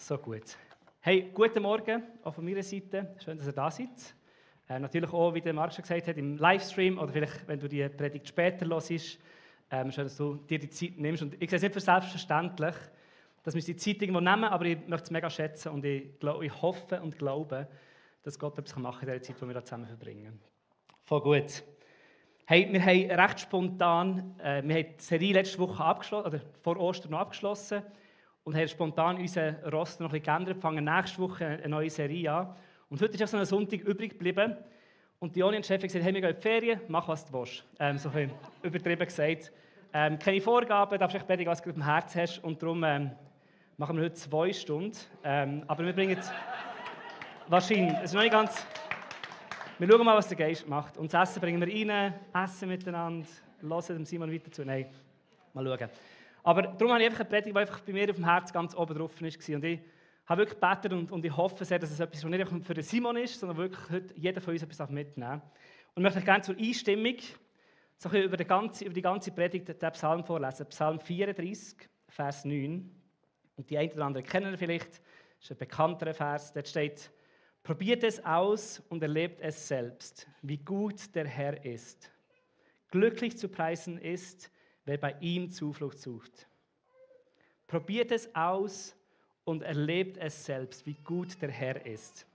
So gut. Hey, guten Morgen, auch von meiner Seite. Schön, dass ihr da seid. Natürlich auch, wie der Marc schon gesagt hat, im Livestream oder vielleicht, wenn du die Predigt später hörst. Schön, dass du dir die Zeit nimmst. Und ich sehe es nicht für selbstverständlich, dass wir uns die Zeit irgendwo nehmen, aber ich möchte es mega schätzen und ich hoffe und glaube, dass Gott etwas machen kann in der Zeit, die wir da zusammen verbringen. Voll gut. Hey, wir haben recht spontan, wir haben die Serie letzte Woche abgeschlossen, oder vor Ostern noch abgeschlossen und haben spontan unseren Roster noch ein bisschen geändert, fangen nächste Woche eine neue Serie an. Und heute ist auch so ein Sonntag übrig geblieben. Und Joni und Chef haben gesagt, hey, wir gehen in die Ferien, mach was du willst. So ein bisschen übertrieben gesagt. Keine Vorgaben, darfst echt predigen, was du auf dem Herzen hast. Und darum machen wir heute 2 Stunden. Aber wir bringen wahrscheinlich, es ist noch nicht ganz... Wir schauen mal, was der Geist macht. Und das Essen bringen wir rein, essen miteinander, hören dem Simon weiter zu. Nein, mal schauen. Aber darum habe ich einfach eine Predigt, die einfach bei mir auf dem Herz ganz oben drauf war. Und ich habe wirklich gebetet und ich hoffe sehr, dass es etwas, was nicht einfach für den Simon ist, sondern wirklich heute jeder von uns etwas mitnehmen darf. Und ich möchte euch gerne zur Einstimmung so ein über die ganze Predigt den Psalm vorlesen. Psalm 34, Vers 9. Und die einen oder anderen kennen ihn vielleicht. Das ist ein bekannterer Vers. Dort steht: Probiert es aus und erlebt es selbst, wie gut der Herr ist. Glücklich zu preisen ist, wer bei ihm Zuflucht sucht. Probiert es aus und erlebt es selbst, wie gut der Herr ist.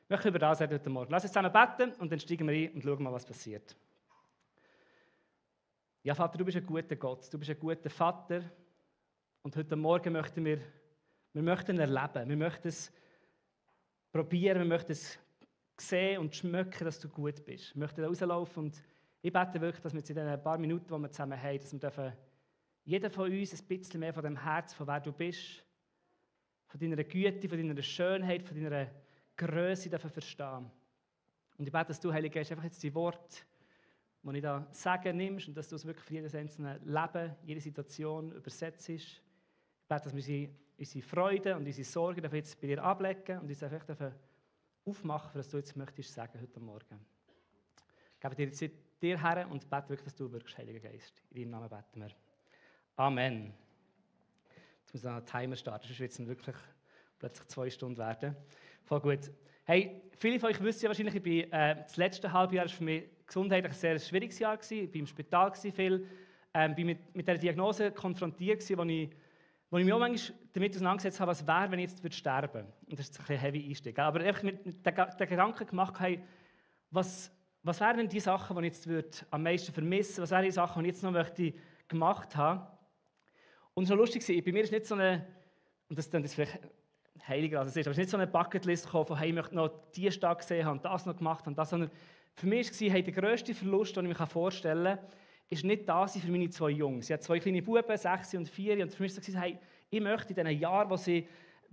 Ich möchte über das reden heute Morgen. Lass uns zusammen beten und dann steigen wir ein und schauen mal, was passiert. Ja, Vater, du bist ein guter Gott, du bist ein guter Vater. Und heute Morgen möchten wir möchten erleben, wir möchten es probieren, wir möchten es sehen und schmecken, dass du gut bist. Wir möchten rauslaufen und ich bete wirklich, dass wir jetzt in den paar Minuten, die wir zusammen haben, dass wir dürfen, jeder von uns ein bisschen mehr von dem Herz, von wer du bist, von deiner Güte, von deiner Schönheit, von deiner Größe dürfen verstehen. Und ich bete, dass du, Heiliger Geist, einfach jetzt die Worte, die ich da sage, nimmst und dass du es wirklich für jedes einzelne Leben, jede Situation übersetzt. Ich bete, dass wir unsere Freude und unsere Sorgen jetzt bei dir ablegen und uns einfach aufmachen, was du jetzt möchtest sagen heute Morgen. Ich gebe dir jetzt dir her und bete wirklich, dass du wirkst, Heiliger Geist. In deinem Namen beten wir. Amen. Jetzt muss ich noch einen Timer starten, sonst wird es wirklich plötzlich 2 Stunden werden. Voll gut. Hey, viele von euch wissen ja wahrscheinlich, ich bin, das letzte Halbjahr war für mich gesundheitlich ein sehr schwieriges Jahr. Ich war im Spital viel, bin mit dieser Diagnose konfrontiert, wo ich mich auch manchmal damit auseinandergesetzt habe, was wäre, wenn ich jetzt sterben würde. Und das ist ein bisschen heavy Einstieg. Aber einfach mit den Gedanken gemacht, hey, was wären denn die Sachen, die ich jetzt am meisten vermissen würde? Was wären die Sachen, die ich jetzt noch gemacht habe? Und so lustig war, bei mir ist nicht so eine, und das ist vielleicht heiliger als es ist, aber es ist nicht so eine Bucketlist gekommen von, hey, ich möchte noch die Stadt gesehen haben, das noch gemacht haben, das, sondern für mich war, hey, der grösste Verlust, den ich mir vorstellen kann, ist nicht da für meine 2 Jungs. Sie hat 2 kleine Buben, 6 und 4, und für mich war es, hey, ich möchte in diesen Jahren, wo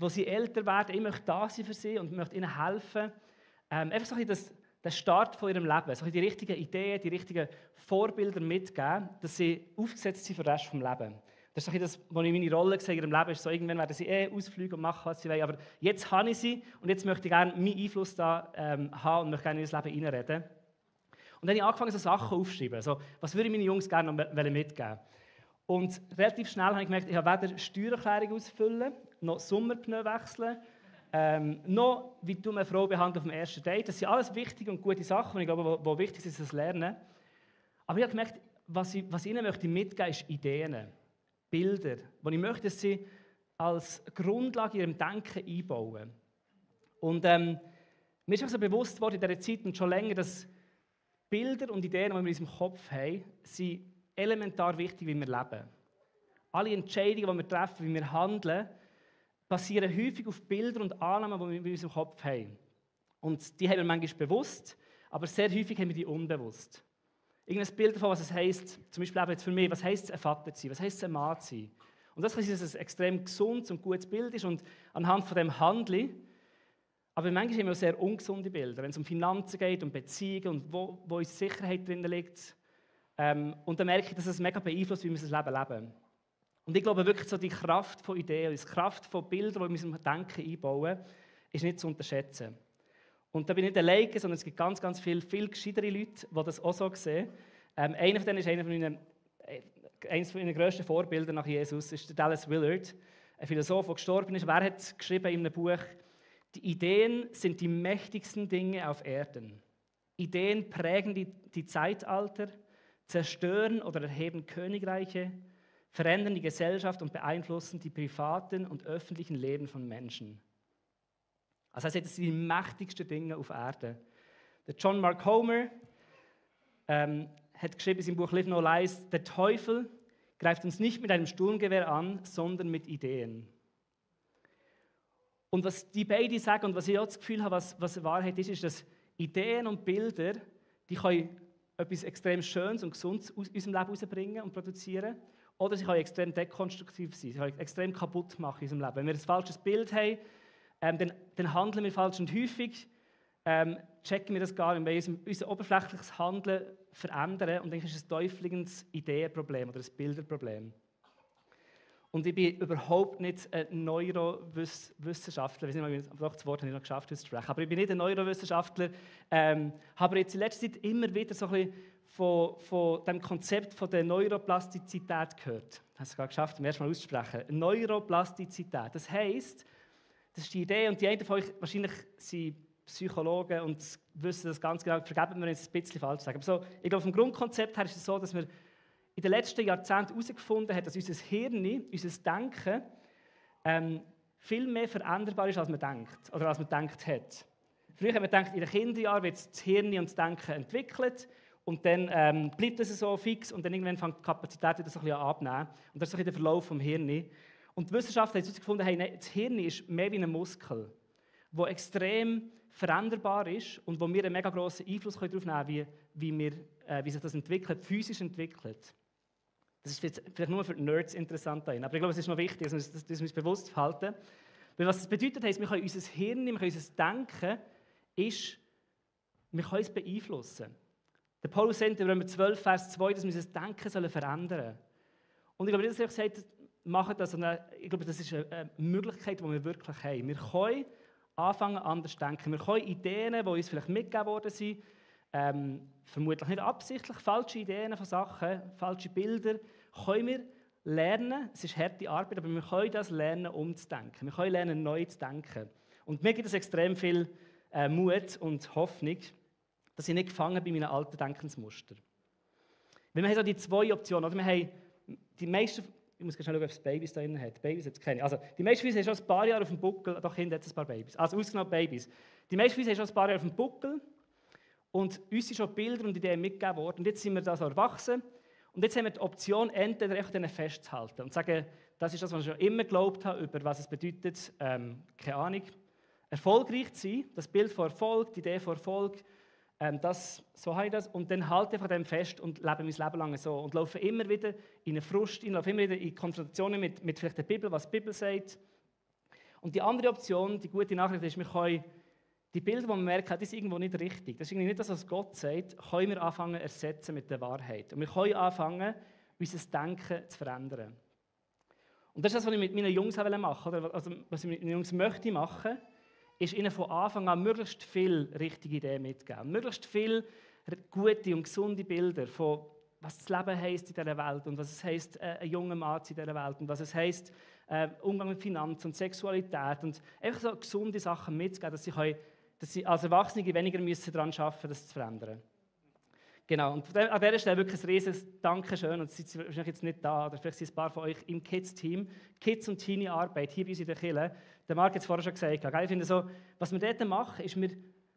sie älter werden, ich möchte da sein für sie und möchte ihnen helfen. Einfach so ein bisschen der Start von ihrem Leben, so die richtigen Ideen, die richtigen Vorbilder mitgeben, dass sie aufgesetzt sind für den Rest des Lebens. Das ist das, was ich meine Rolle sehe in ihrem Leben, ist so, irgendwann werden sie ausfliegen und machen, was sie wollen, aber jetzt habe ich sie und jetzt möchte ich gerne meinen Einfluss da haben und möchte gerne in ihr Leben hineinreden. Und dann habe ich angefangen, so Sachen aufzuschreiben. Also, was würde ich meinen Jungs gerne noch mitgeben? Und relativ schnell habe ich gemerkt, ich habe weder Steuererklärung ausfüllen, noch Sommerpneu wechseln, noch wie du eine Frau behandelst auf dem ersten Date. Das sind alles wichtige und gute Sachen, und ich glaube, wo wichtig ist, das Lernen. Aber ich habe gemerkt, was ich ihnen mitgeben möchte, ist Ideen, Bilder, die ich möchte, dass sie als Grundlage in ihrem Denken einbauen. Und mir ist auch so bewusst geworden in dieser Zeit und schon länger, dass Bilder und Ideen, die wir in unserem Kopf haben, sind elementar wichtig, wie wir leben. Alle Entscheidungen, die wir treffen, wie wir handeln, basieren häufig auf Bildern und Annahmen, die wir in unserem Kopf haben. Und die haben wir manchmal bewusst, aber sehr häufig haben wir die unbewusst. Irgendein Bild davon, was es heisst, zum Beispiel jetzt für mich, was heisst es, ein Vater zu sein, was heisst es, ein Mann zu sein. Und das kann sein, dass es ein extrem gesundes und gutes Bild ist und anhand von dem handle. Aber manchmal haben wir auch sehr ungesunde Bilder, wenn es um Finanzen geht, um Beziehungen und wo unsere Sicherheit drin liegt. Und dann merke ich, dass es mega beeinflusst, wie wir unser Leben leben. Und ich glaube wirklich, so die Kraft von Ideen, die Kraft von Bildern, die wir in unserem Denken einbauen, ist nicht zu unterschätzen. Und da bin ich nicht alleine, sondern es gibt ganz, ganz viel gescheitere Leute, die das auch so sehen. Einer von denen ist eines meiner grössten Vorbilder nach Jesus, ist der Dallas Willard. ein Philosoph, der gestorben ist. Wer hat geschrieben in einem Buch, die Ideen sind die mächtigsten Dinge auf Erden. Ideen prägen die Zeitalter, zerstören oder erheben Königreiche, verändern die Gesellschaft und beeinflussen die privaten und öffentlichen Leben von Menschen. Also er sagt, das sind die mächtigsten Dinge auf Erden. Der John Mark Comer hat geschrieben in seinem Buch Live No Lies, der Teufel greift uns nicht mit einem Sturmgewehr an, sondern mit Ideen. Und was die beiden sagen und was ich auch das Gefühl habe, was Wahrheit ist, ist, dass Ideen und Bilder, die können etwas extrem Schönes und Gesundes aus unserem Leben herausbringen und produzieren. Oder sie können extrem dekonstruktiv sein, sie können extrem kaputt machen in unserem Leben. Wenn wir ein falsches Bild haben, dann handeln wir falsch und häufig checken wir das gar nicht. Wir wollen unser oberflächliches Handeln verändern und dann ist es ein teufliges Ideenproblem oder ein Bilderproblem. Und ich bin überhaupt nicht ein Neurowissenschaftler, ich weiß nicht, ob das Wort habe ich noch geschafft auszusprechen, aber ich bin nicht ein Neurowissenschaftler, habe jetzt in letzter Zeit immer wieder so ein bisschen von dem Konzept von der Neuroplastizität gehört. Ich habe es gerade geschafft, zum ersten Mal auszusprechen. Neuroplastizität, das heisst, das ist die Idee, und die einen von euch wahrscheinlich sind Psychologen und wissen das ganz genau, vergeben mir, wenn ich es ein bisschen falsch sage. Aber so, ich glaube, vom Grundkonzept her ist es so, dass wir in den letzten Jahrzehnten herausgefunden haben, dass unser Hirn, unser Denken viel mehr veränderbar ist, als man denkt oder als man gedacht hat. Früher hat man gedacht, in den Kinderjahren wird das Hirn und das Denken entwickelt und dann bleibt es so fix und dann irgendwann fängt die Kapazität wieder so ein bisschen abnehmen. Und das ist so ein bisschen der Verlauf vom Hirn. Und die Wissenschaftler haben herausgefunden, hey, nein, das Hirn ist mehr wie ein Muskel, der extrem veränderbar ist und wo wir einen mega grossen Einfluss darauf nehmen können, wie sich das entwickelt, physisch entwickelt. Das ist vielleicht nur für die Nerds interessant, aber ich glaube, es ist noch wichtig, dass wir uns bewusst halten. Weil was das bedeutet, heisst, wir können unser Hirn, wir können unser Denken, wir können es beeinflussen. Der Paulus sagt in Römer 12, Vers 2, dass wir unser Denken verändern sollen. Und ich glaube nicht, dass er gesagt machen das, sondern ich glaube, das ist eine Möglichkeit, die wir wirklich haben. Wir können anfangen, anders zu denken. Wir können Ideen, die uns vielleicht mitgegeben worden sind, vermutlich nicht absichtlich, falsche Ideen von Sachen, falsche Bilder, können wir lernen. Es ist harte Arbeit, aber wir können das lernen, umzudenken. Wir können lernen, neu zu denken. Und mir gibt es extrem viel Mut und Hoffnung, dass ich nicht gefangen bin bei meinen alten Denkensmuster. Weil wir haben so die zwei Optionen. Oder? Wir haben die meisten, ich muss schnell schauen, ob es Babys da drin hat. Babys jetzt keine. Also, die meisten von uns haben schon ein paar Jahre auf dem Buckel, doch Kinder hat ein paar Babys. Also ausgenommen Babys. Die meisten von uns haben schon ein paar Jahre auf dem Buckel. Und uns sind schon Bilder und Ideen mitgegeben worden. Und jetzt sind wir da so erwachsen. Und jetzt haben wir die Option, entweder echt festzuhalten und zu sagen, das ist das, was ich schon immer geglaubt habe, über was es bedeutet, keine Ahnung, erfolgreich zu sein, das Bild von Erfolg, die Idee von Erfolg, so habe ich das. Und dann halte ich von dem fest und lebe mein Leben lang so. Und laufe immer wieder in einen Frust, laufe immer wieder in Konfrontationen mit vielleicht der Bibel, was die Bibel sagt. Und die andere Option, die gute Nachricht ist, wir können die Bilder, die wir merken, die sind irgendwo nicht richtig. Das ist irgendwie nicht das, was Gott sagt, können wir anfangen zu ersetzen mit der Wahrheit. Und wir können anfangen, unser Denken zu verändern. Und das ist das, was ich mit meinen Jungs machen will. Oder also, was ich mit meinen Jungs möchte machen, ist ihnen von Anfang an möglichst viel richtige Ideen mitgeben. Möglichst viel gute und gesunde Bilder von, was das Leben heisst in dieser Welt und was es heisst, ein junger Mann in dieser Welt und was es heisst, Umgang mit Finanzen und Sexualität und einfach so gesunde Sachen mitzugeben, dass sie als Erwachsene weniger müssen daran arbeiten müssen, das zu verändern. Genau, und an dieser Stelle wirklich ein riesiges Dankeschön. Und Sie sind wahrscheinlich jetzt nicht da, oder vielleicht sind ein paar von euch im Kids-Team. Kids- und Teenie-Arbeit hier bei uns in der Kirche. Der Marc hat es vorher schon gesagt. Ich finde so, was wir dort machen, ist, wir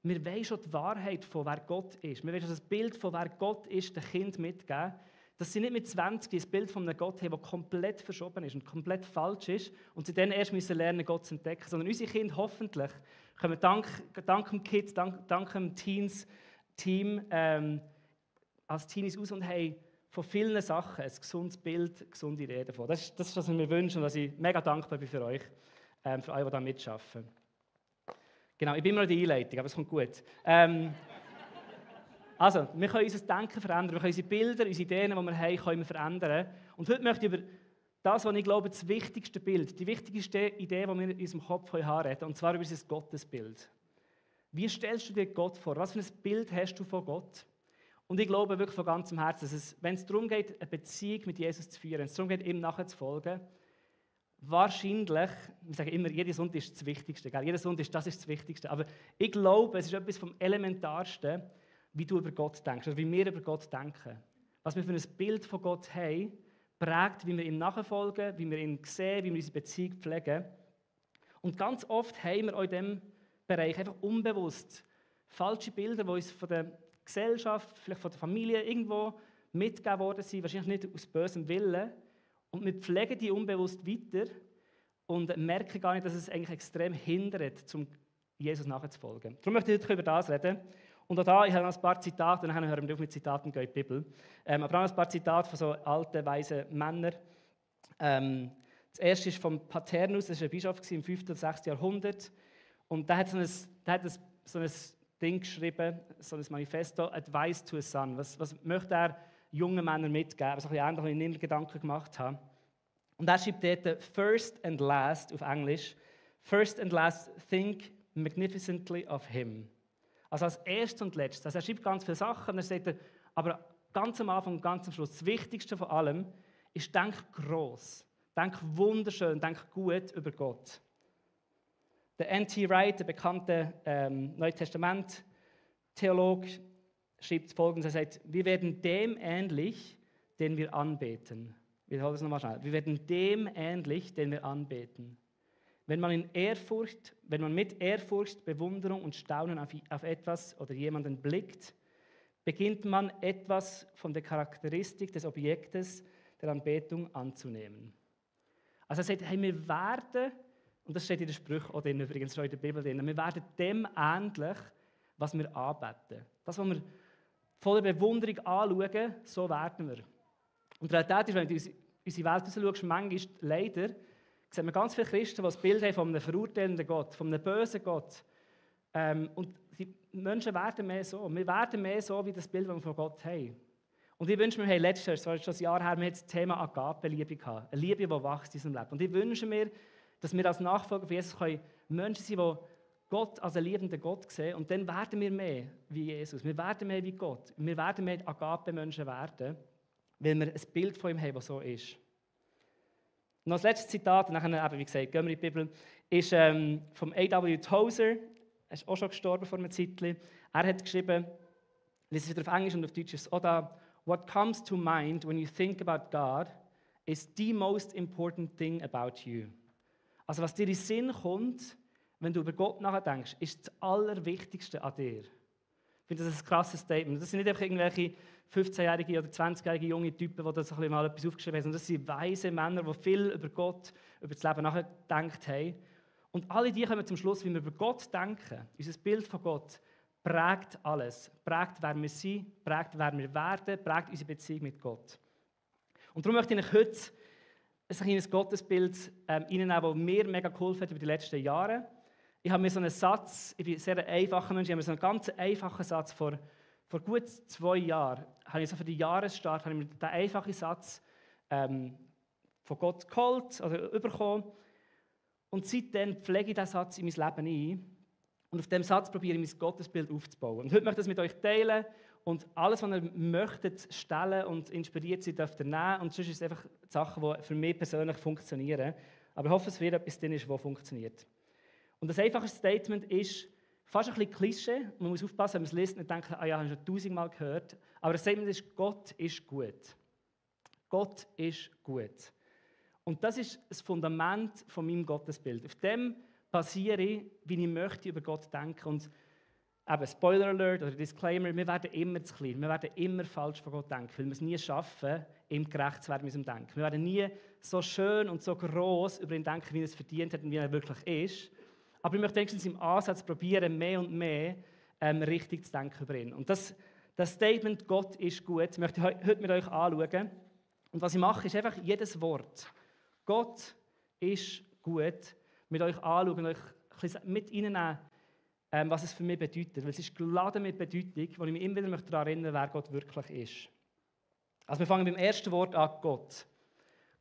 wollen schon die Wahrheit von wer Gott ist. Wir wollen schon das Bild von wer Gott ist, den Kind mitgeben. Dass sie nicht mit 20 das Bild von einem Gott haben, der komplett verschoben ist und komplett falsch ist. Und sie dann erst müssen lernen, Gott zu entdecken. Sondern unsere Kinder hoffentlich kommen dank dem Kids, dank dem Teens-Team, als Teenies aus und haben von vielen Sachen ein gesundes Bild, gesunde Ideen davon. Das ist, was ich mir wünsche und was ich mega dankbar bin für euch, für alle, die da mitarbeiten. Genau, ich bin immer noch die Einleitung, aber es kommt gut. Also, wir können unser Denken verändern, wir können unsere Bilder, unsere Ideen, die wir haben, können wir verändern. Und heute möchte ich über das, was ich glaube, das wichtigste Bild, die wichtigste Idee, die wir in unserem Kopf haben, reden, und zwar über unser Gottesbild. Wie stellst du dir Gott vor? Was für ein Bild hast du von Gott? Und ich glaube wirklich von ganzem Herzen, dass wenn es darum geht, eine Beziehung mit Jesus zu führen, wenn es darum geht, ihm nachzufolgen, wahrscheinlich, wir sagen immer, jeder Sonntag ist das Wichtigste. Gell? Jeder Sonntag ist das Wichtigste. Aber ich glaube, es ist etwas vom Elementarsten, wie du über Gott denkst, oder wie wir über Gott denken. Was wir für ein Bild von Gott haben, prägt, wie wir ihm nachfolgen, wie wir ihn sehen, wie wir unsere Beziehung pflegen. Und ganz oft haben wir auch in diesem Bereich einfach unbewusst falsche Bilder, die uns von der Gesellschaft, vielleicht von der Familie irgendwo mitgegeben worden sind, wahrscheinlich nicht aus bösem Willen. Und wir pflegen die unbewusst weiter und merken gar nicht, dass es eigentlich extrem hindert, zum Jesus nachzufolgen. Darum möchte ich heute über das reden. Und auch da, ich habe noch ein paar Zitate, und dann hören wir auf mit Zitaten in die Bibel. Aber auch noch ein paar Zitate von so alten, weisen Männern. Das erste ist von Paternus, das war ein Bischof im 5. oder 6. Jahrhundert. Und der hat so ein Ding geschrieben, so ein Manifesto, Advice to a Son. Was möchte er jungen Männern mitgeben? So ein bisschen ähnlich, wie ich mir Gedanken gemacht habe. Und er schreibt dort, first and last, auf Englisch, first and last, think magnificently of him. Also als erstes und letztes. Also er schreibt ganz viele Sachen, und er sagt, aber ganz am Anfang und ganz am Schluss, das Wichtigste von allem ist, denk gross, denk wunderschön, denk gut über Gott. Der N.T. Wright, der bekannte Neue Testament-Theolog, schreibt Folgendes: Er sagt, wir werden dem ähnlich, den wir anbeten. Ich wiederhole das nochmal schnell. Wir werden dem ähnlich, den wir anbeten. Wenn man mit Ehrfurcht, Bewunderung und Staunen auf etwas oder jemanden blickt, beginnt man etwas von der Charakteristik des Objektes der Anbetung anzunehmen. Also er sagt, hey, wir werden, und das steht in den Sprüchen auch drin, übrigens schon in der Bibel drin, wir werden dem ähnlich, was wir anbeten. Das, was wir voller Bewunderung anschauen, so werden wir. Und die Realität ist, wenn du in unsere Welt rausschaust, manchmal leider, sehen wir ganz viele Christen, die das Bild haben von einem verurteilenden Gott, von einem bösen Gott. Und die Menschen werden mehr so. Wir werden mehr so, wie das Bild, das wir von Gott haben. Und ich wünsche mir, hey, letztes Jahr, das war schon ein Jahr her, wir hatten das Thema Agape-Liebe gehabt. Eine Liebe, die wächst in unserem Leben. Und ich wünsche mir, dass wir als Nachfolger von Jesus Menschen sein können, die Gott als einen liebenden Gott sehen. Und dann werden wir mehr wie Jesus. Wir werden mehr wie Gott. Wir werden mehr Agape-Menschen werden, weil wir ein Bild von ihm haben, das so ist. Noch das letzte Zitat, und dann, wie gesagt, gehen wir in die Bibel, ist vom A.W. Tozer. Er ist auch schon gestorben vor einer Zeit. Er hat geschrieben, das ist wieder auf Englisch und auf Deutsch ist es auch da, what comes to mind when you think about God is the most important thing about you. Also was dir in den Sinn kommt, wenn du über Gott nachdenkst, ist das Allerwichtigste an dir. Ich finde das ein krasses Statement. Das sind nicht einfach irgendwelche 15-jährige oder 20-jährige junge Typen, die das ein bisschen mal etwas aufgeschrieben haben, sondern das sind weise Männer, die viel über Gott, über das Leben nachgedacht haben. Und alle die kommen zum Schluss, wie wir über Gott denken, unser Bild von Gott, prägt alles. Prägt, wer wir sind, prägt, wer wir werden, prägt unsere Beziehung mit Gott. Und darum möchte ich euch heute ein kleines Gottesbild reinnehmen, das mir mega geholfen hat über die letzten Jahre. Ich habe mir so einen Satz, ich bin ein sehr einfacher Mensch, ich habe mir so einen ganz einfachen Satz vor gut 2 Jahren, habe ich so für den Jahresstart, habe ich mir diesen einfachen Satz von Gott geholt oder bekommen. Und seitdem pflege ich diesen Satz in mein Leben ein. Und auf diesem Satz probiere ich mein Gottesbild aufzubauen. Und heute möchte ich das mit euch teilen. Und alles, was ihr möchtet, stellen und inspiriert sein, dürft ihr nehmen. Und sonst ist es einfach Sachen, die für mich persönlich funktionieren. Aber ich hoffe, es wird etwas drin, was funktioniert. Und das einfache Statement ist fast ein bisschen Klischee. Man muss aufpassen, wenn man es liest und denkt, ah ja, habe ich schon 1000-mal gehört. Aber das Statement ist, Gott ist gut. Gott ist gut. Und das ist das Fundament von meinem Gottesbild. Auf dem basiere ich, wie ich möchte über Gott denken. Und eben, Spoiler Alert oder Disclaimer, wir werden immer zu klein, wir werden immer falsch von Gott denken, weil wir es nie schaffen, ihm gerecht zu werden mit unserem Denken. Wir werden nie so schön und so gross über ihn denken, wie er es verdient hat und wie er wirklich ist. Aber ich möchte wenigstens im Ansatz probieren, mehr und mehr richtig zu denken über ihn. Und das Statement, Gott ist gut, möchte ich heute mit euch anschauen. Und was ich mache, ist einfach jedes Wort. Gott ist gut, mit euch anschauen und euch ein bisschen mit reinnehmen, was es für mich bedeutet. Weil es ist geladen mit Bedeutung, wo ich mich immer wieder daran erinnere, wer Gott wirklich ist. Also wir fangen beim ersten Wort an, Gott.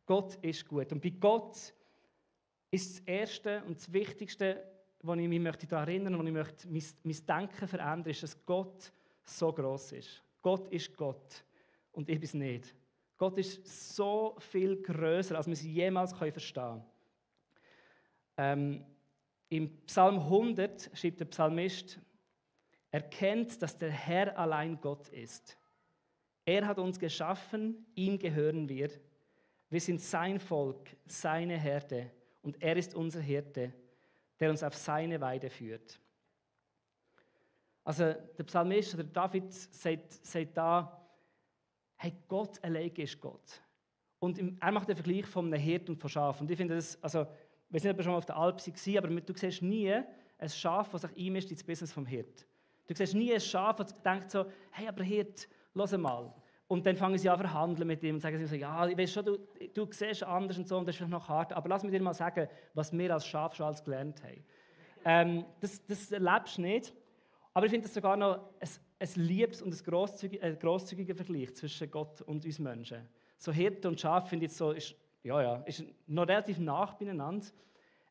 Gott ist gut. Und bei Gott ist das Erste und das Wichtigste, wo ich mich daran erinnern möchte, wo ich mein Denken verändern, ist, dass Gott so gross ist. Gott ist Gott und ich bin es nicht. Gott ist so viel grösser, als wir es jemals verstehen können. Im Psalm 100 schreibt der Psalmist, erkennt, dass der Herr allein Gott ist. Er hat uns geschaffen, ihm gehören wir. Wir sind sein Volk, seine Herde und er ist unser Hirte, der uns auf seine Weide führt. Also der Psalmist oder David sagt da, hey, Gott allein ist Gott. Und er macht den Vergleich von einem Hirt und von Schaf. Und ich finde das, also, ich weiß nicht, ob ihr schon mal auf der Alp war, aber du siehst nie ein Schaf, das sich einmischt ins Business vom Hirt. Du siehst nie ein Schaf, das denkt so, hey, aber Hirt, hör mal. Und dann fangen sie an zu verhandeln mit ihm und sagen sie so, ja, ich weiß schon, du siehst anders und so, und das ist vielleicht noch hart, aber lass mich dir mal sagen, was wir als Schaf schon alles gelernt haben. Das erlebst du nicht, aber ich finde das sogar noch ein liebes und ein grosszügiger Vergleich zwischen Gott und uns Menschen. So Hirte und Schaf finde ich so, ist noch relativ nah beieinander.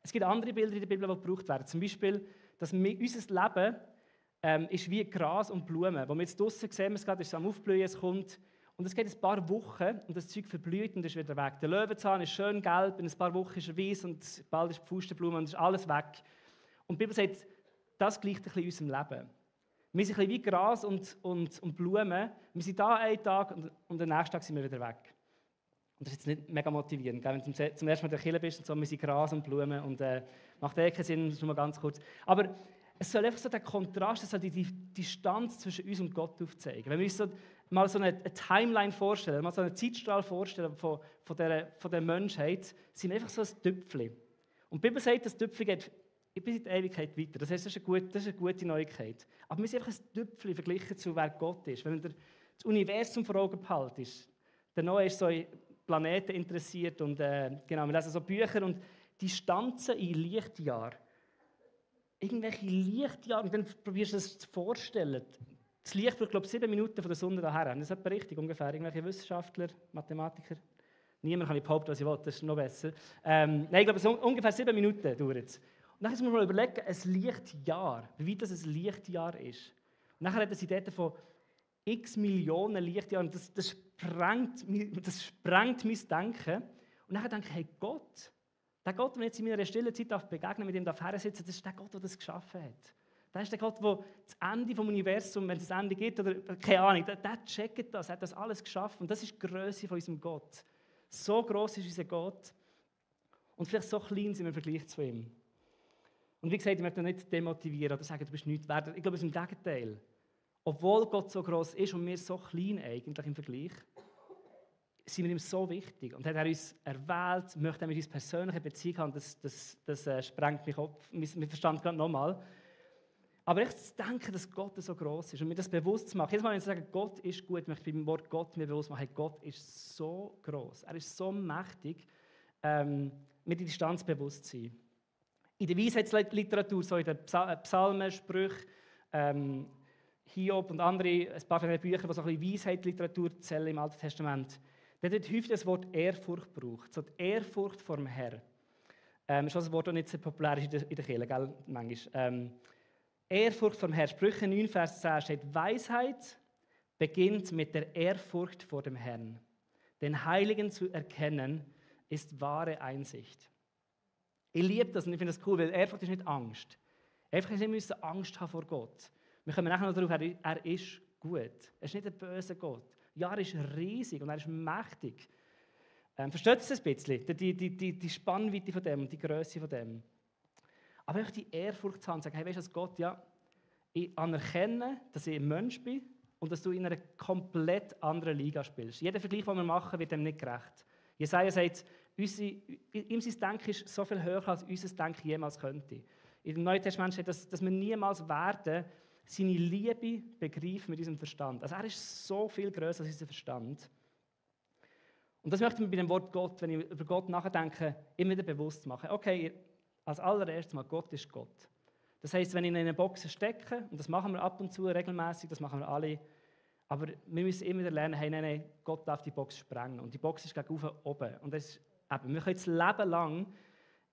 Es gibt andere Bilder in der Bibel, die gebraucht werden. Zum Beispiel, dass unser Leben ist wie Gras und Blumen. Wo wir jetzt draussen sehen, es ist am Aufblühen, es kommt. Und es geht ein paar Wochen und das Zeug verblüht und ist wieder weg. Der Löwenzahn ist schön gelb, in ein paar Wochen ist er weiß und bald ist die Pfustenblume und ist alles weg. Und die Bibel sagt, das gleicht ein bisschen unserem Leben. Wir sind ein bisschen wie Gras und Blumen. Wir sind da einen Tag und am nächsten Tag sind wir wieder weg. Und das ist jetzt nicht mega motivierend, wenn du zum ersten Mal in der Kirche bist und so, wir sind Gras und Blumen und macht keinen Sinn, das ist nur mal ganz kurz. Aber es soll einfach so der Kontrast, es soll die Distanz zwischen uns und Gott aufzeigen. Wenn wir uns so, mal so eine Timeline vorstellen, mal so einen Zeitstrahl vorstellen von der Menschheit, sind wir einfach so ein Tüpfchen. Und die Bibel sagt, das Tüpfchen geht bis in die Ewigkeit weiter. Das heißt, das ist eine gute Neuigkeit. Aber wir sind einfach ein Tüpfchen verglichen zu, wer Gott ist. Wenn man das Universum vor Augen behält, der Noah ist so in Planeten interessiert und genau, wir lesen so Bücher und Distanzen in Lichtjahren. Irgendwelche Lichtjahre, und dann probierst du das zu vorstellen. Das Licht braucht, glaube ich, 7 Minuten von der Sonne daher. Das ist etwa richtig ungefähr. Irgendwelche Wissenschaftler, Mathematiker. Niemand kann ich behaupten, was ich will, das ist noch besser. Nein, ich glaube, so ungefähr 7 Minuten dauert es. Und dann muss man mal überlegen, ein Lichtjahr, wie weit das ein Lichtjahr ist. Und dann reden sie dort von x Millionen Lichtjahren. Und das sprengt mein Denken. Und dann denke ich, hey Gott, der Gott, der jetzt in meiner stillen Zeit begegnen mit ihm hersitzen, das ist der Gott, der das geschaffen hat. Das ist der Gott, der das Ende des Universums, wenn es ein Ende gibt, oder keine Ahnung, der checkt das, hat das alles geschaffen. Und das ist die Größe von unserem Gott. So gross ist unser Gott. Und vielleicht so klein sind wir im Vergleich zu ihm. Und wie gesagt, ich möchte nicht demotivieren oder sagen, du bist nichts wert. Ich glaube, es ist im Gegenteil. Obwohl Gott so gross ist und wir so klein eigentlich im Vergleich, sind wir ihm so wichtig. Und hat er uns erwählt, möchte er mit uns persönliche Beziehung haben, das sprengt mich ab. Wir verstanden gerade nochmal. Aber echt zu denken, dass Gott so gross ist und mir das bewusst zu machen. Jedes Mal, wenn ich sage, Gott ist gut, möchte ich beim Wort Gott mir bewusst machen, Gott ist so gross, er ist so mächtig, mir die Distanz bewusst zu sein. In der Weisheitsliteratur, so in den Psalmen, Sprüchen, Hiob und andere, ein paar von den Büchern, die so ein bisschen Weisheitsliteratur zählen im Alten Testament, da wird häufig das Wort Ehrfurcht gebraucht, so die Ehrfurcht vor dem Herrn. Ist auch ein Wort, das nicht so populär ist in der Kirche, gell? Manchmal. Ehrfurcht vor dem Herrn. Sprüche 9, Vers 10 steht, Weisheit beginnt mit der Ehrfurcht vor dem Herrn. Den Heiligen zu erkennen, ist wahre Einsicht. Ich liebe das und ich finde das cool, weil Ehrfurcht ist nicht Angst. Einfach nicht müssen Angst haben vor Gott. Wir kommen nachher noch darauf, er ist gut. Er ist nicht ein böser Gott. Ja, er ist riesig und er ist mächtig. Versteht ihr das ein bisschen? Die Spannweite von dem und die Größe von dem. Aber einfach die Ehrfurcht zu haben und sagen, hey, weißt du, Gott, ja, ich anerkenne, dass ich ein Mensch bin und dass du in einer komplett anderen Liga spielst. Jeder Vergleich, den wir machen, wird dem nicht gerecht. Jesaja sagt, ihm sein Denken ist so viel höher, als unser Denken jemals könnte. In dem Neuen Testament steht, dass wir niemals werden, seine Liebe begreifen mit unserem Verstand. Also er ist so viel größer als unser Verstand. Und das möchte ich mir bei dem Wort Gott, wenn ich über Gott nachdenke, immer wieder bewusst machen. Okay, als allererstes mal, Gott ist Gott. Das heisst, wenn ich in eine Box stecke, und das machen wir ab und zu regelmäßig, das machen wir alle, aber wir müssen immer wieder lernen, hey, nein, Gott darf die Box sprengen. Und die Box ist gegen oben. Und das ist, eben, wir können das Leben lang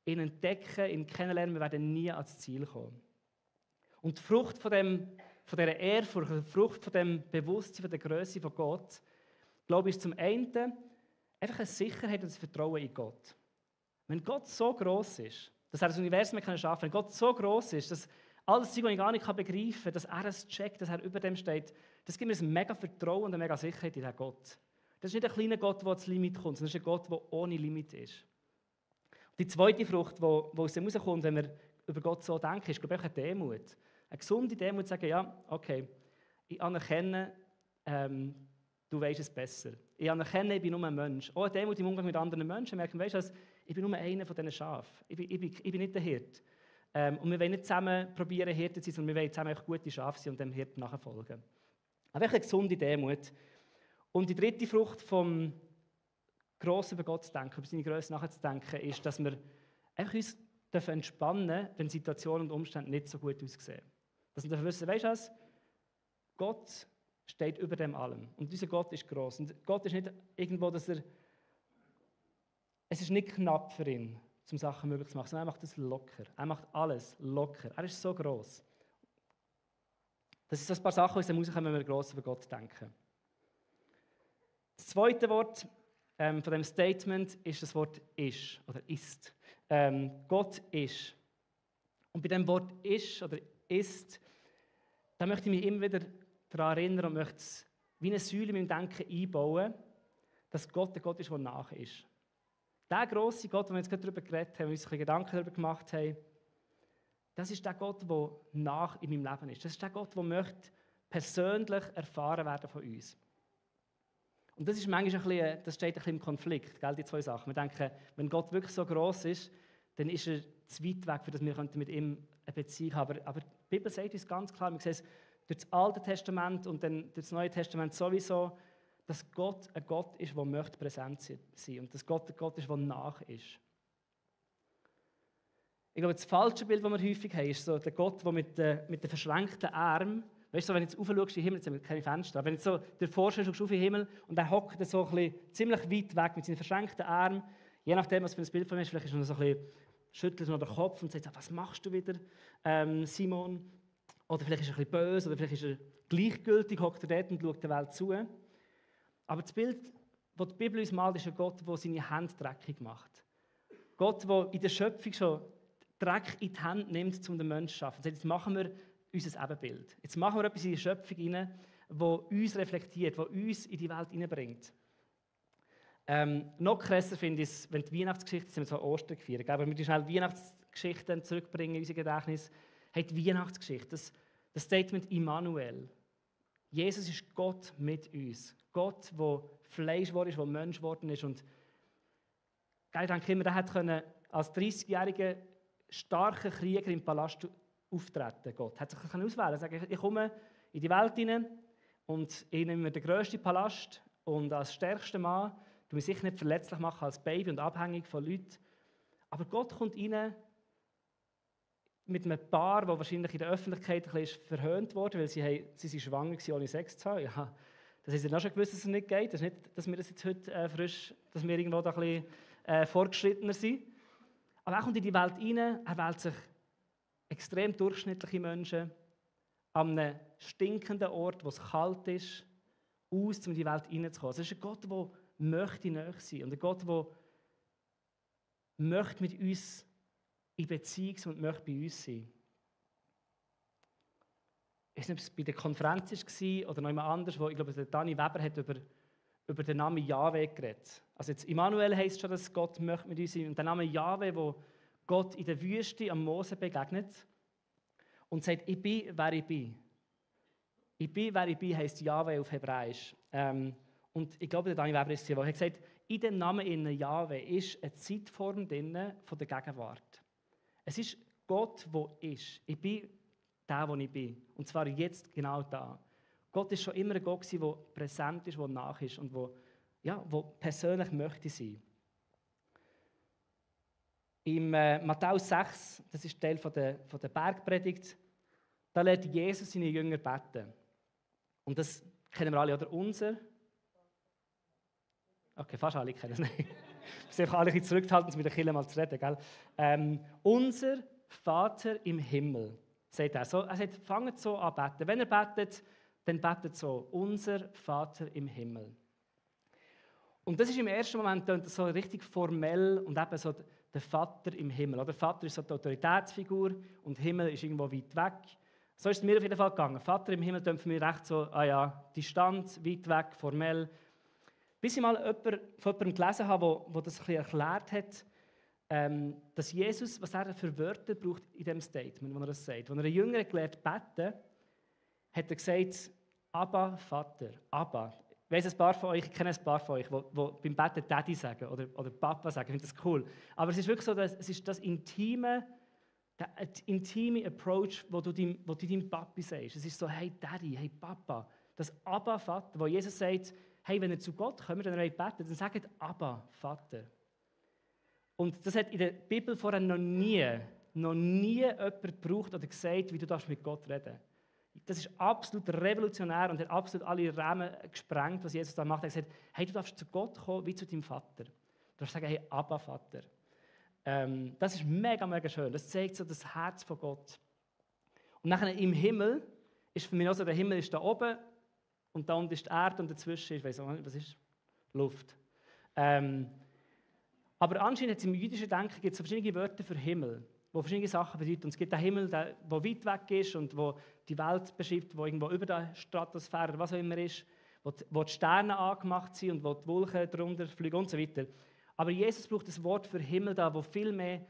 ihn entdecken, ihn kennenlernen, wir werden nie ans Ziel kommen. Und die Frucht von dieser Ehrfurcht, die Frucht von dem Bewusstsein, von der Größe von Gott, glaube ich, ist zum einen einfach eine Sicherheit und ein Vertrauen in Gott. Wenn Gott so gross ist, dass er das Universum schaffen kann, wenn Gott so groß ist, dass alles, was ich gar nicht begreifen kann, dass er es checkt, dass er über dem steht, das gibt mir ein mega Vertrauen und eine mega Sicherheit in diesen Gott. Das ist nicht ein kleiner Gott, der ans Limit kommt, sondern das ist ein Gott, der ohne Limit ist. Die zweite Frucht, die aus dem herauskommt, wenn wir über Gott so denken, ist, glaube ich, eine Demut. Eine gesunde Demut, zu sagen, ja, okay, ich anerkenne, du weißt es besser. Ich anerkenne, ich bin nur ein Mensch. Auch eine Demut im Umgang mit anderen Menschen, merken, weißt du, ich bin nur einer von diesen Schafen. Ich bin nicht der Hirt. Und wir wollen nicht zusammen probieren, Hirte zu sein, sondern wir wollen zusammen gute Schafe sein und dem Hirten nachfolgen. Aber eine gesunde Demut. Und die dritte Frucht vom gross über Gott zu denken, über seine Größe nachzudenken, ist, dass wir einfach uns entspannen dürfen, wenn Situationen und Umstände nicht so gut aussehen. Dass wir wissen, weißt du was? Gott steht über dem allem. Und unser Gott ist gross. Und Gott ist nicht irgendwo, es ist nicht knapp für ihn, um Sachen möglich zu machen, sondern er macht das locker. Er macht alles locker. Er ist so gross. Das sind so ein paar Sachen, die uns rauskommen, wenn wir gross über Gott denken. Das zweite Wort von dem Statement ist das Wort «ist» oder «ist». Gott ist. Und bei dem Wort «ist» oder «ist», da möchte ich mich immer wieder daran erinnern und möchte es wie eine Säule in meinem Denken einbauen, dass Gott der Gott ist, der nach ist. Der grosse Gott, den wir jetzt gerade darüber geredet haben, uns ein bisschen Gedanken darüber gemacht haben, das ist der Gott, der nach in meinem Leben ist. Das ist der Gott, der möchte persönlich erfahren werden von uns. Und das ist manchmal das steht ein bisschen im Konflikt, gell, die zwei Sachen. Wir denken, wenn Gott wirklich so gross ist, dann ist er zu weit weg, für dass wir mit ihm eine Beziehung haben. Aber die Bibel sagt uns ganz klar, wir sehen es durch das Alte Testament und dann durch das Neue Testament sowieso, dass Gott ein Gott ist, der möchte präsent sein und dass Gott ein Gott ist, der nach ist. Ich glaube, das falsche Bild, das wir häufig haben, ist so der Gott, der mit den verschränkten Armen, weißt du, wenn du jetzt raufschaust in den Himmel, jetzt haben wir keine Fenster, aber wenn du so dir vorstellst, schaust du auf den Himmel und er hockt so ein bisschen ziemlich weit weg mit seinen verschränkten Armen, je nachdem, was für ein Bild von ihm ist, vielleicht ist er so ein bisschen, schüttelt er noch den Kopf und sagt, was machst du wieder, Simon? Oder vielleicht ist er ein bisschen böse, oder vielleicht ist er gleichgültig, hockt er dort und schaut der Welt zu. Aber das Bild, das die Bibel uns malt, ist ein Gott, der seine Hände dreckig macht. Gott, der in der Schöpfung schon Dreck in die Hände nimmt, um den Menschen zu schaffen. Jetzt machen wir unser Ebenbild. Jetzt machen wir etwas in die Schöpfung hinein, das uns reflektiert, das uns in die Welt hineinbringt. Noch krasser finde ich es, wenn die Weihnachtsgeschichte, sind wir zwar Ostern gefeiert, aber wir schnell Weihnachtsgeschichten zurückbringen in unser Gedächtnis, hat die Weihnachtsgeschichte, das Statement Immanuel. Jesus ist Gott mit uns. Gott, der Fleisch geworden ist, der Mensch geworden ist. Und ich denke immer, er konnte als 30-jähriger starker Krieger im Palast auftreten. Gott hat sich auswählen, sagen, ich komme in die Welt hinein und ich nehme mir den grössten Palast und als stärkster Mann du mich sicher nicht verletzlich machen als Baby und abhängig von Leuten. Aber Gott kommt rein mit einem Paar, das wahrscheinlich in der Öffentlichkeit ein bisschen verhöhnt wurde, weil sie sind schwanger waren, ohne Sex zu haben. Ja, das haben sie dann auch schon gewusst, dass es nicht geht. Das ist nicht, dass wir das jetzt heute frisch, dass wir irgendwo da ein bisschen fortgeschrittener sind. Aber er kommt in die Welt rein, er wählt sich extrem durchschnittliche Menschen an einem stinkenden Ort, wo es kalt ist, aus, um in die Welt reinzukommen. Es ist ein Gott, der möchte nahe sein und ein Gott, der möchte mit uns in Beziehung sein und möchte bei uns sein. Ich weiß nicht, ob es bei der Konferenz war oder noch jemand anders, wo ich glaube, der Dani Weber hat über den Namen Jahwe geredet. Also jetzt Immanuel heisst schon, dass Gott möchte mit uns sein. Und der Name Jahwe, wo Gott in der Wüste am Mose begegnet und sagt, ich bin, wer ich bin. Ich bin, wer ich bin, heisst Jahwe auf Hebräisch. Und ich glaube, der Dani Weber ist es, der hat gesagt, in dem Namen Jahwe ist eine Zeitform drin von der Gegenwart. Es ist Gott, der ist. Ich bin der, der ich bin. Und zwar jetzt genau da. Gott ist schon immer ein Gott, der präsent ist, der nach ist und der persönlich möchte sein. Im Matthäus 6, das ist Teil von der Bergpredigt, da lernt Jesus seine Jünger beten. Und das kennen wir alle, oder? Unser. Okay, fast alle kennen es nicht. Wir sind alle ein bisschen zurückgehalten, um mit den Kindern mal zu reden. Gell? Unser Vater im Himmel, sagt er. So, er sagt, fangt so an beten. Wenn ihr betet, dann betet so, unser Vater im Himmel. Und das ist im ersten Moment so richtig formell und eben so der Vater im Himmel. Der Vater ist so die Autoritätsfigur und Himmel ist irgendwo weit weg. So ist es mir auf jeden Fall gegangen. Vater im Himmel klingt für mich recht so, Distanz, weit weg, formell. Bis ich mal von jemandem gelesen habe, der das ein bisschen erklärt hat, dass Jesus, was er für Wörter braucht in diesem Statement, wo er das sagt. Als er einen Jünger gelernt beten, hat er gesagt, Abba, Vater, Abba. Ich weiss, ein paar von euch, ich kenne ein paar von euch, die beim Beten Daddy sagen oder Papa sagen. Ich finde das cool. Aber es ist wirklich so, dass es ist das intime Approach, wo du deinem Papi sagst. Es ist so, hey Daddy, hey Papa. Das Abba, Vater, wo Jesus sagt, hey, wenn ihr zu Gott kommt, wenn ihr betet, dann sagt Abba, Vater. Und das hat in der Bibel vorher noch nie jemand gebraucht oder gesagt, wie du mit Gott reden darfst. Das ist absolut revolutionär und hat absolut alle Rahmen gesprengt, was Jesus da macht. Er hat gesagt, hey, du darfst zu Gott kommen wie zu deinem Vater. Du darfst sagen, hey, Abba, Vater. Das ist mega, mega schön. Das zeigt so das Herz von Gott. Und nachher im Himmel ist für mich auch so, der Himmel ist da oben und da unten ist die Erde und dazwischen ist, weiss auch nicht, was ist? Luft. Aber anscheinend hat es im jüdischen Denken gibt es verschiedene Wörter für Himmel, die verschiedene Sachen bedeuten. Und es gibt den Himmel, der weit weg ist und wo die Welt beschreibt, wo irgendwo über der Stratosphäre oder was auch immer ist, wo die Sterne angemacht sind und wo die Wolken darunter fliegen und so weiter. Aber Jesus braucht das Wort für Himmel da, wo viel mehr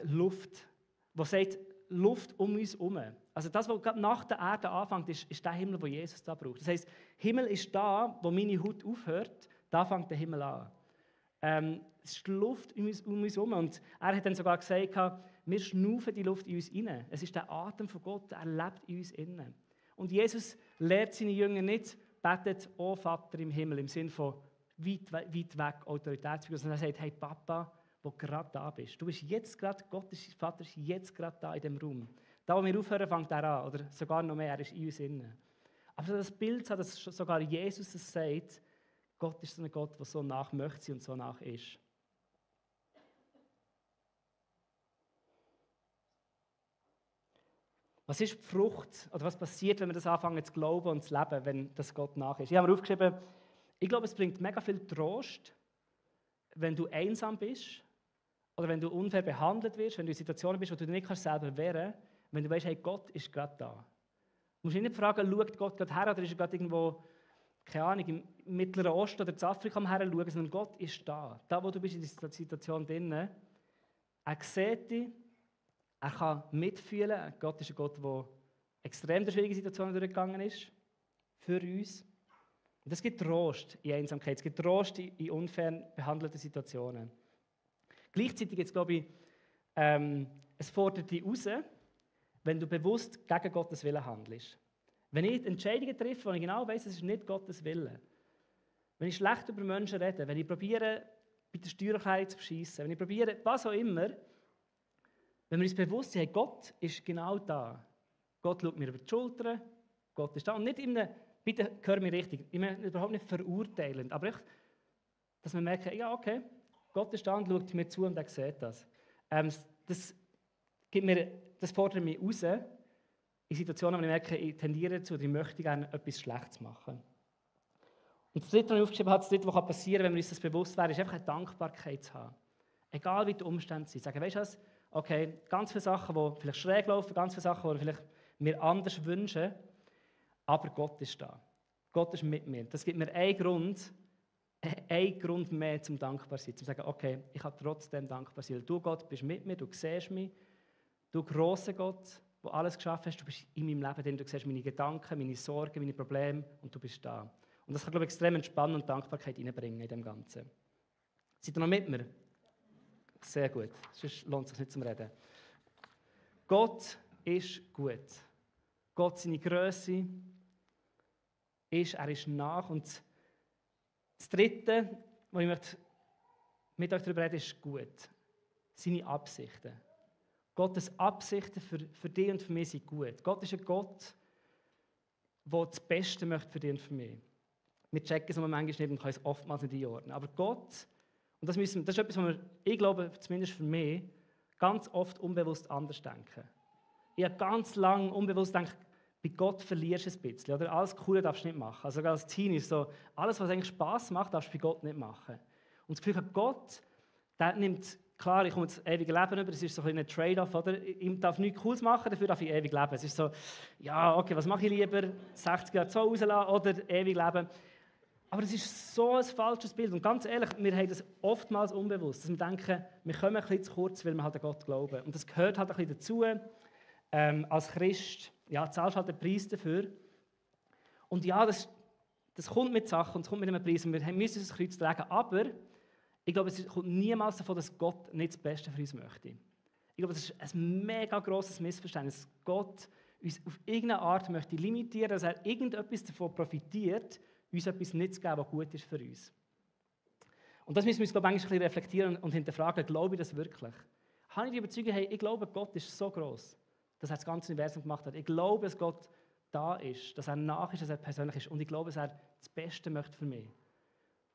Luft, wo sagt Luft um uns herum. Also das, was gerade nach der Erde anfängt, ist der Himmel, wo Jesus da braucht. Das heisst, Himmel ist da, wo meine Haut aufhört, da fängt der Himmel an. Es ist die Luft um uns herum. Und er hat dann sogar gesagt, wir schnaufen die Luft in uns rein. Es ist der Atem von Gott, er lebt in uns innen. Und Jesus lehrt seine Jünger nicht, betet, oh Vater im Himmel, im Sinne von weit weg Autoritätsfigur, sondern er sagt, hey Papa, wo du gerade da bist. Du bist jetzt gerade, Gottes Vater ist jetzt gerade da in diesem Raum. Da, wo wir aufhören, fängt er an. Oder sogar noch mehr, er ist in uns innen. Aber so das Bild hat, dass sogar Jesus das sagt, Gott ist so ein Gott, der so nach möchte und so nach ist. Was ist die Frucht, oder was passiert, wenn wir das anfangen zu glauben und zu leben, wenn das Gott nach ist? Ich habe mir aufgeschrieben, ich glaube, es bringt mega viel Trost, wenn du einsam bist oder wenn du unfair behandelt wirst, wenn du in Situationen bist, wo du dich nicht selber wehren kannst, wenn du weißt, hey, Gott ist gerade da. Du musst dich nicht fragen, schaut Gott gerade her oder ist er gerade irgendwo, keine Ahnung, im Mittleren Osten oder in Afrika her schauen, sondern Gott ist da. Da, wo du bist in dieser Situation drin, er sieht dich, er kann mitfühlen. Gott ist ein Gott, der extrem durch schwierige Situationen durchgegangen ist, für uns. Und es gibt Trost in Einsamkeit, es gibt Trost in unfair behandelten Situationen. Gleichzeitig jetzt, glaube ich, es fordert dich raus, wenn du bewusst gegen Gottes Willen handelst. Wenn ich Entscheidungen treffe, wo ich genau weiss, es ist nicht Gottes Wille. Wenn ich schlecht über Menschen rede, wenn ich probiere, bei der Steuererklärung zu verschiessen, wenn ich probiere, was auch immer, wenn wir uns bewusst sind, hey, Gott ist genau da. Gott schaut mir über die Schulter, Gott ist da. Und nicht in einem, bitte hör mich richtig, ich meine überhaupt nicht verurteilend, aber echt, dass wir merken, ja okay, Gott ist da und schaut mir zu und er sieht das. Das fordert mich raus, in Situationen, wo ich merke, ich tendiere dazu, ich möchte gerne etwas Schlechtes machen. Und das Dritte, was ich aufgeschrieben habe, das Dritte, was passieren kann, wenn wir uns das bewusst wären, ist einfach eine Dankbarkeit zu haben. Egal wie die Umstände sind. Sagen, weißt du was? Okay, ganz viele Sachen, die vielleicht schräg laufen, ganz viele Sachen, die vielleicht mir anders wünschen, aber Gott ist da. Gott ist mit mir. Das gibt mir einen Grund mehr zum dankbar sein, zum sagen, okay, ich kann trotzdem dankbar sein. Du, Gott, bist mit mir, du siehst mich, du grosser Gott, der alles geschaffen hast, du bist in meinem Leben drin, du siehst meine Gedanken, meine Sorgen, meine Probleme und du bist da. Und das kann, glaube ich, extrem Entspannung und Dankbarkeit reinbringen in dem Ganzen. Seid ihr noch mit mir? Sehr gut, sonst lohnt es sich nicht zum Reden. Gott ist gut. Gott, seine Grösse, er ist nach. Und das Dritte, was ich mit euch darüber reden, ist gut. Seine Absichten. Gottes Absichten für dich und für mich sind gut. Gott ist ein Gott, der das Beste möchte für dich und für mich. Wir checken es manchmal nicht und können es oftmals nicht einordnen. Aber Gott, und das ist etwas, was ich glaube, zumindest für mich, ganz oft unbewusst anders denken. Ich habe ganz lange unbewusst gedacht, bei Gott verlierst du ein bisschen. Oder? Alles Coole darfst du nicht machen. Also sogar als Teenie ist so, alles, was eigentlich Spass macht, darfst du bei Gott nicht machen. Und das Gefühl, Gott, der nimmt klar, ich komme das ewige Leben über, es ist so ein bisschen ein Trade-off, oder? Ich darf nichts Cooles machen, dafür darf ich ewig leben. Es ist so, ja, okay, was mache ich lieber? 60 Jahre zu Hause lassen oder ewig leben? Aber es ist so ein falsches Bild. Und ganz ehrlich, wir haben das oftmals unbewusst, dass wir denken, wir kommen ein bisschen zu kurz, weil wir halt an Gott glauben. Und das gehört halt ein bisschen dazu. Als Christ, ja, zahlst halt den Preis dafür. Und ja, das kommt mit Sachen und es kommt mit einem Preis und wir müssen uns das Kreuz tragen. Aber ich glaube, es kommt niemals davon, dass Gott nicht das Beste für uns möchte. Ich glaube, das ist ein mega grosses Missverständnis, dass Gott uns auf irgendeine Art möchte limitieren, dass er irgendetwas davon profitiert, uns etwas nicht zu geben, was gut ist für uns. Und das müssen wir uns, glaube ich, ein bisschen reflektieren und hinterfragen, glaube ich das wirklich? Habe ich die Überzeugung, hey, ich glaube, Gott ist so gross, dass er das ganze Universum gemacht hat. Ich glaube, dass Gott da ist, dass er nach ist, dass er persönlich ist. Und ich glaube, dass er das Beste möchte für mich.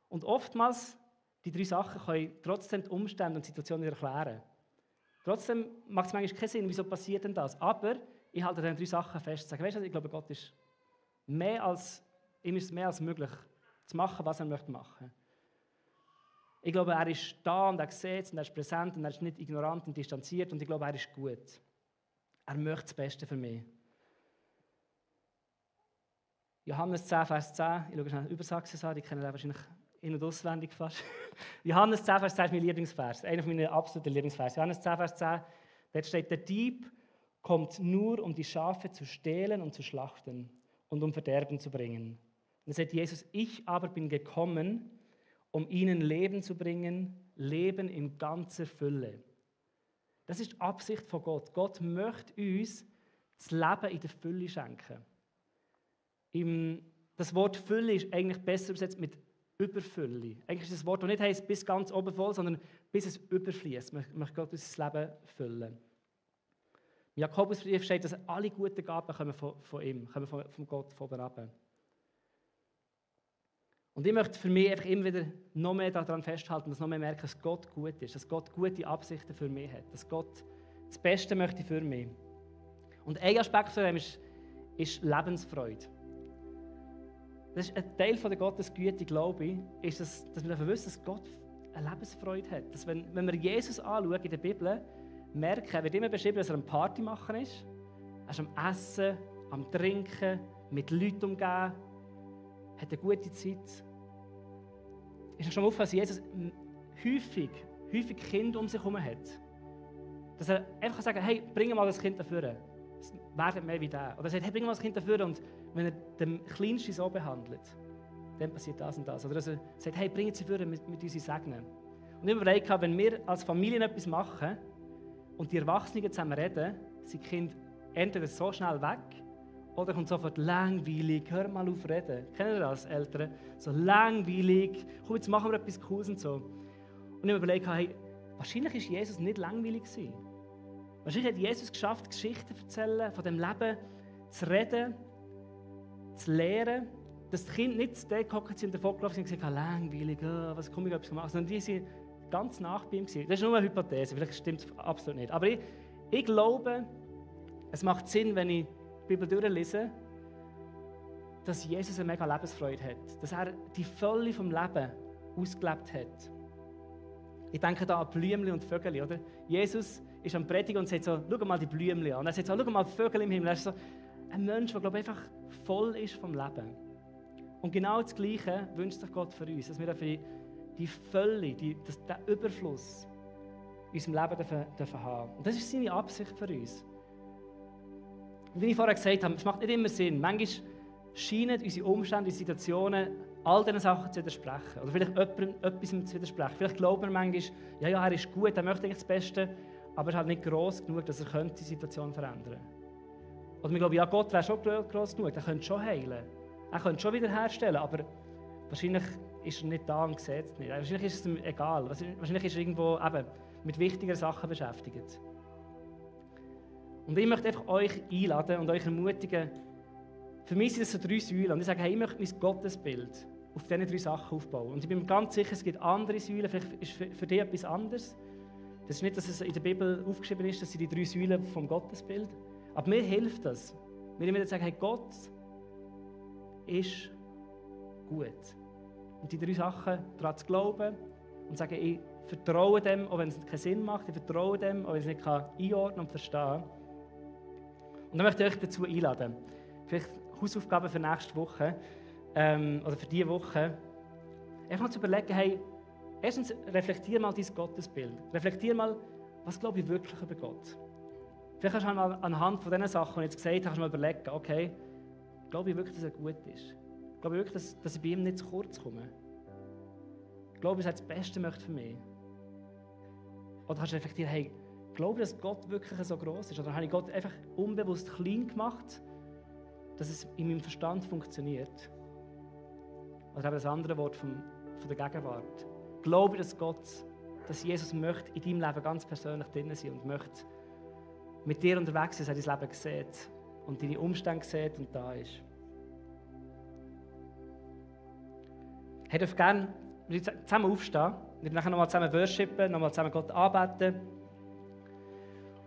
Und oftmals, die 3 Sachen können trotzdem die Umstände und die Situation nicht erklären. Trotzdem macht es manchmal keinen Sinn, wieso passiert denn das? Aber ich halte an den 3 Sachen fest. Weißt du, ich glaube, Gott ist ihm ist es mehr als möglich, zu machen, was er möchte machen. Ich glaube, er ist da und er sieht es und er ist präsent und er ist nicht ignorant und distanziert und ich glaube, er ist gut. Er möchte das Beste für mich. Johannes 10, Vers 10, ich schaue schnell Übersachsen an, die kennen wir wahrscheinlich in- und auswendig fast. Johannes 10, Vers 10 ist mein Lieblingsvers, einer meiner absoluten Lieblingsvers. Johannes 10, Vers 10, dort steht, der Dieb kommt nur, um die Schafe zu stehlen und zu schlachten und um Verderben zu bringen. Und dann sagt Jesus, ich aber bin gekommen, um ihnen Leben zu bringen, Leben in ganzer Fülle. Das ist die Absicht von Gott. Gott möchte uns das Leben in der Fülle schenken. Das Wort Fülle ist eigentlich besser übersetzt mit Überfülle. Eigentlich ist das Wort, das nicht heisst, bis ganz oben voll, sondern bis es überfließt. Möchte Gott unser Leben füllen. Im Jakobusbrief steht, dass alle guten Gaben kommen von ihm, kommen von Gott von oben herab. Und ich möchte für mich einfach immer wieder noch mehr daran festhalten, dass noch mehr merken, dass Gott gut ist, dass Gott gute Absichten für mich hat, dass Gott das Beste möchte für mich. Und ein Aspekt von dem ist Lebensfreude. Das ist ein Teil von der Gottesgüte, glaube ich, ist, dass wir wissen, dass Gott eine Lebensfreude hat. Dass wenn wir Jesus anschauen in der Bibel, merken, er wird immer beschrieben, dass er ein Partymacher ist. Er ist am Essen, am Trinken, mit Leuten umgeben, hat eine gute Zeit. Ist euch schon mal aufgefallen, dass Jesus häufig Kinder um sich herum hat? Dass er einfach sagen kann, hey, bring mal das Kind dafür. Es werden mehr wie der. Oder er sagt, hey, bring mal das Kind dafür. Und wenn er den Kleinsten so behandelt, dann passiert das und das. Oder er sagt, hey, bring sie dafür, mit uns segnen. Und ich überlege, wenn wir als Familie etwas machen und die Erwachsenen zusammen reden, sind die Kinder entweder so schnell weg, oder kommt sofort langweilig, hör mal auf reden. Kennen ihr das, Eltern? So langweilig, komm, jetzt machen wir etwas Cooles und so. Und ich habe überlegt, hey, wahrscheinlich war Jesus nicht langweilig gewesen. Wahrscheinlich hat Jesus geschafft, Geschichten zu erzählen, von dem Leben zu reden, zu lehren, dass die Kinder nicht zu denen gehockt sind und davon gelaufen sind und gesagt haben, langweilig, was komme ich etwas gemacht, sondern die sind ganz nach bei ihm gewesen. Das ist nur eine Hypothese, vielleicht stimmt es absolut nicht. Aber ich glaube, es macht Sinn, wenn ich die Bibel durchlese, dass Jesus eine mega Lebensfreude hat. Dass er die Fülle vom Leben ausgelebt hat. Ich denke da an Blümchen und Vögel, oder? Jesus ist am Predigen und sagt so, schau mal die Blümchen an. Und er sagt so, schau mal die Vögel im Himmel. Er ist so ein Mensch, der, glaube ich, einfach voll ist vom Leben. Und genau das Gleiche wünscht sich Gott für uns, dass wir für die Fülle, den Überfluss in unserem Leben dürfen haben. Und das ist seine Absicht für uns. Und wie ich vorher gesagt habe, es macht nicht immer Sinn. Manchmal scheinen unsere Umstände, unsere Situationen, all diesen Sachen zu widersprechen. Oder vielleicht etwas zu widersprechen. Vielleicht glauben wir manchmal, ja, er ist gut, er möchte eigentlich das Beste, aber er ist halt nicht gross genug, dass er die Situation verändern könnte. Oder wir glauben, ja, Gott wäre schon gross genug, er könnte schon heilen. Er könnte schon wiederherstellen, aber wahrscheinlich ist er nicht da und sieht es nicht. Wahrscheinlich ist es ihm egal. Wahrscheinlich ist er irgendwo eben mit wichtigen Sachen beschäftigt. Und ich möchte einfach euch einladen und euch ermutigen, für mich sind es so 3 Säulen. Und ich sage, hey, ich möchte mein Gottesbild auf diese 3 Sachen aufbauen. Und ich bin mir ganz sicher, es gibt andere Säulen, vielleicht ist für dich etwas anderes. Das ist nicht, dass es in der Bibel aufgeschrieben ist, das sind die 3 Säulen vom Gottesbild. Aber mir hilft das. Mir immer sagen, hey, Gott ist gut. Und die 3 Sachen daran zu glauben und sagen, ich vertraue dem, auch wenn es keinen Sinn macht. Ich vertraue dem, auch wenn ich es nicht einordnen und verstehen kann. Und dann möchte ich euch dazu einladen. Vielleicht Hausaufgaben für nächste Woche oder für diese Woche. Einfach mal zu überlegen, hey, erstens reflektier mal dein Gottesbild. Reflektier mal, was glaube ich wirklich über Gott. Vielleicht kannst du mal anhand von den Sachen, die ich jetzt gesagt habe, mal überlegen, okay, glaube ich wirklich, dass er gut ist? Glaube ich wirklich, dass ich bei ihm nicht zu kurz komme? Glaube ich, dass er das Beste möchte für mich? Oder kannst du reflektieren, hey, glaube ich, dass Gott wirklich so groß ist? Oder habe ich Gott einfach unbewusst klein gemacht, dass es in meinem Verstand funktioniert? Oder eben das andere Wort von der Gegenwart. Glaube ich, dass Jesus möchte in deinem Leben ganz persönlich drin sein und möchte mit dir unterwegs sein, dass er dein Leben sieht und deine Umstände sieht und da ist. Ich dürfte gerne zusammen aufstehen. Wir nachher nochmal zusammen worshipen, nochmal zusammen Gott anbeten.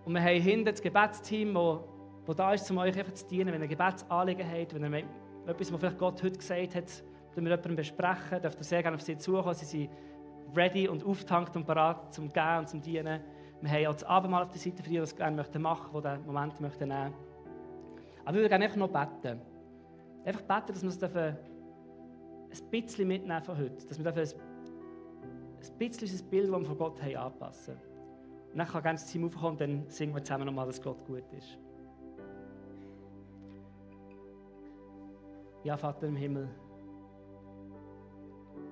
Und wir haben hinten das Gebetsteam, das da ist, um euch einfach zu dienen, wenn ihr ein Gebetsanliegen habt, wenn ihr etwas, was vielleicht Gott heute gesagt hat, mit jemandem besprechen, dürft ihr sehr gerne auf sie zukommen. Sie sind ready und aufgetankt und bereit zum Gehen und zum Dienen. Wir haben auch das Abendmahl auf der Seite für die, die das gerne machen möchten, die diesen Moment nehmen möchten. Aber wir würden gerne einfach noch beten. Einfach beten, dass wir es ein bisschen mitnehmen von heute. Dass wir ein bisschen unser Bild, das wir von Gott haben, anpassen. Und dann kann gerne das Team aufkommen und dann singen wir zusammen nochmal, dass Gott gut ist. Ja, Vater im Himmel,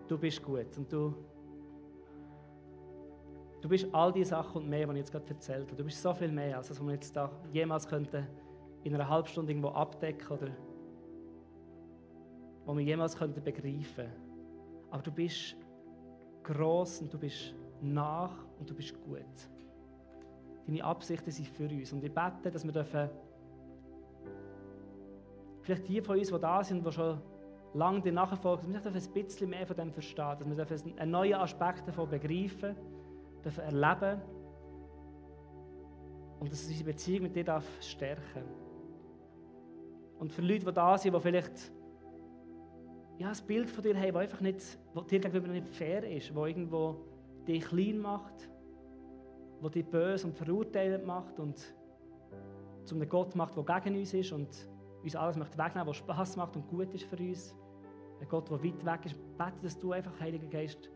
du bist gut und du bist all die Sachen und mehr, die ich jetzt gerade erzählt habe. Du bist so viel mehr, als was wir jetzt da jemals könnten in einer halben Stunde irgendwo abdecken oder was wir jemals könnten begreifen. Aber du bist gross und du bist nach und du bist gut. Deine Absichten sind für uns. Und ich bete, dass wir dürfen, vielleicht die von uns, die da sind, die schon lange dir nachfolgen, dass wir ein bisschen mehr von dem verstehen, dass wir dürfen einen neuen Aspekt davon begreifen, dürfen erleben und dass es unsere Beziehung mit dir stärken darf. Und für Leute, die da sind, die vielleicht ein Bild von dir haben, das einfach nicht, das dir gegenüber nicht fair ist, das irgendwo dich klein macht, das dich böse und verurteilend macht und zu einem Gott macht, der gegen uns ist und uns alles möchte wegnehmen, was Spass macht und gut ist für uns. Ein Gott, der weit weg ist, bete, dass du einfach, Heiliger Geist,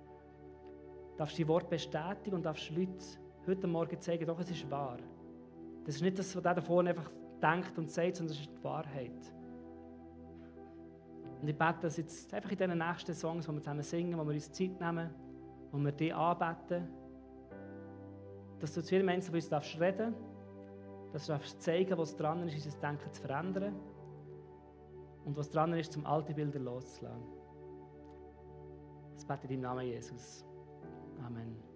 darfst dein Wort bestätigen und darfst Leute heute Morgen zeigen, doch, es ist wahr. Das ist nicht das, was der da vorne einfach denkt und sagt, sondern das ist die Wahrheit. Und ich bete, dass jetzt einfach in diesen nächsten Songs, die wir zusammen singen, wo wir uns Zeit nehmen, wo wir dich anbeten, dass du zu jedem Menschen von uns darfst reden, dass du darfst zeigen, was dran ist, unser Denken zu verändern und was dran ist, zum alte Bilder loszulassen. Das bete ich in deinem Namen, Jesus. Amen.